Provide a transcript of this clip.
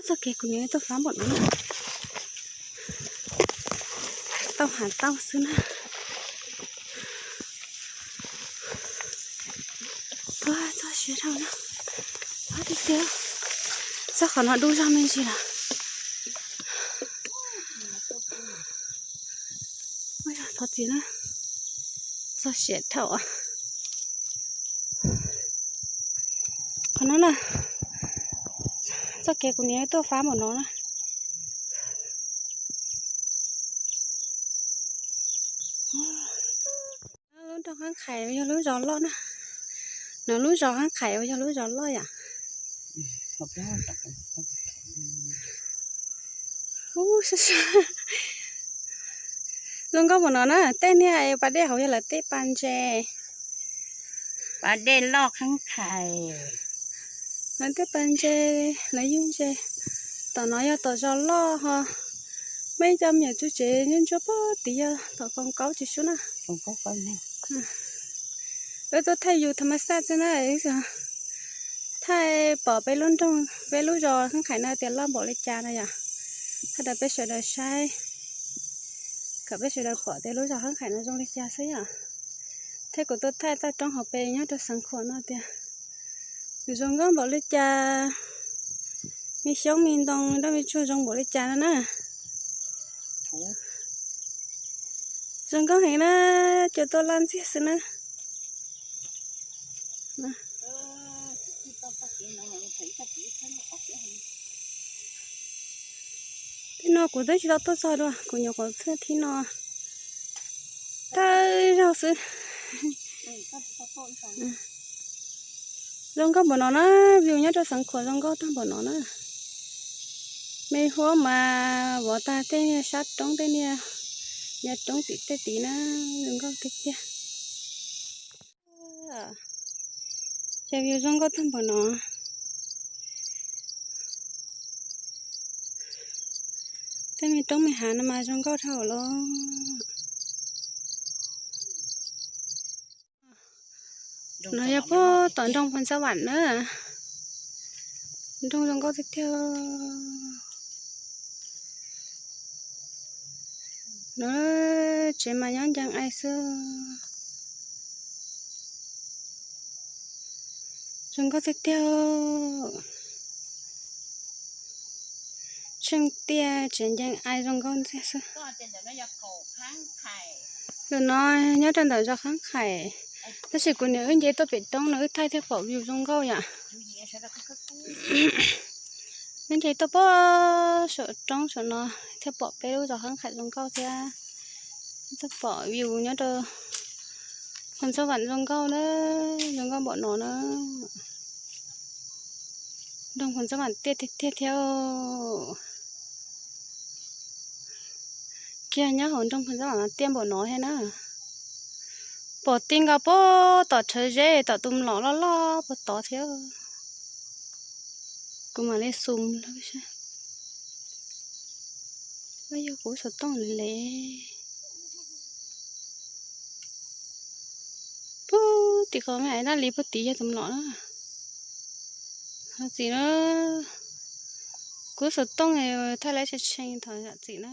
Txoj kev kuv nyob tuaj fab npaum no na. Tau hav tau xwb na. Ua txoj siab dhau na. Ua tiag tiag. Txoj qhov no dub zog me ntsis lawm. Thov txim na. Txoj siab dhau. Qhov no na, txoj kev kuv niam tuaj fab npaum no na. Lub nroog Khaab Qhais yog lub zos loj na. No lub zos Khaab Qhais uas yog lub zos loj yom. Zoo nkauj npaum no na, tej niag pas dej hauv yog lawv tej pas ntses. Pas dej loj Khaab Qhais. Lawv tej pas ntses, lawv yug ntses. Tom no yog tom zos loj ho. Muaj ib co me nyuam tsuj tsev ntsuab ntsuab pog tid yog tom koom kaub tsis sub na. Wb tuaj thaij yus tham mas xaj xwb na, thaij pom peb lub nroog, peb lub zos Khaab Qhais no tias loj npaum li cas no yom. Thaij rau peb sawv daws saib, kom peb sawv daws pom tias lub zos Khaab Qhais no zoo li cas xwb yom. Thiab kuv tuaj thaij toj roob hauv pes nyob rau Xeev Khuam no tias zoo nkauj npaum li cas, me xyoob me ntoo dab me tsuag zoo npaum li cas no na. Zoo nkauj heev na, cua tuaj laj ntxiag xwb na. Tej no kuv twb tsis tau tuaj txog dua, kuv nyuam qhuav txog thib no. Tawg zaug xwb. Zoo nkauj npaum no na, view nyob rau Xeev Khuam zoo nkauj tag npaum no na. Me huab mas vov tag tej niag sab roob tej niag, niag roob tim tej tid na, zoo nkauj tiag tiag. Ces view zoo nkauj tag npaum no. Tej me roob me hav no mas zoo nkauj dhau los. No yog puag tom nroog Phoos Xab Vam na. Nroog zoo nkauj tiag tiag. No tsev mas nyob ncees ai xwb. Zoo nkauj tiag tiag. Tsheej tiaj tsev ncees ai zoo nkauj ntxiag xwb. Lub no nyob rau ntawm zos Khaab Qhais, tab sis kuv niam wb nce tuaj pem roob no wb thaij thiaj pom view zoo nkauj yom. Wb nce tuaj puag saum roob saum no thiaj pom peb lub zos Khaab Qhais zoo nkauj thiab. Thiaj pom view nyob rau Phoos Xab Vam zoo nkauj na, zoo nkauj npaum no na. Nroog Phoos Xab Vam tiaj tiag tiag thiab. Kiag nyob hauv nroog Phoos Xab Vam no tiaj npaum no thiab na. Pom ti nkaus puag tom rhawv zeb tom tus mlom loj loj puag tod thiab. Kuv mam li zoom rau saib. Yog kuv xov tooj li le. Puag tim qhov me aiv dab li puag tid yog tus mlom na. Zam txim na. Kuv xov tooj thaij lawv tshee tshee thaum zam txim na.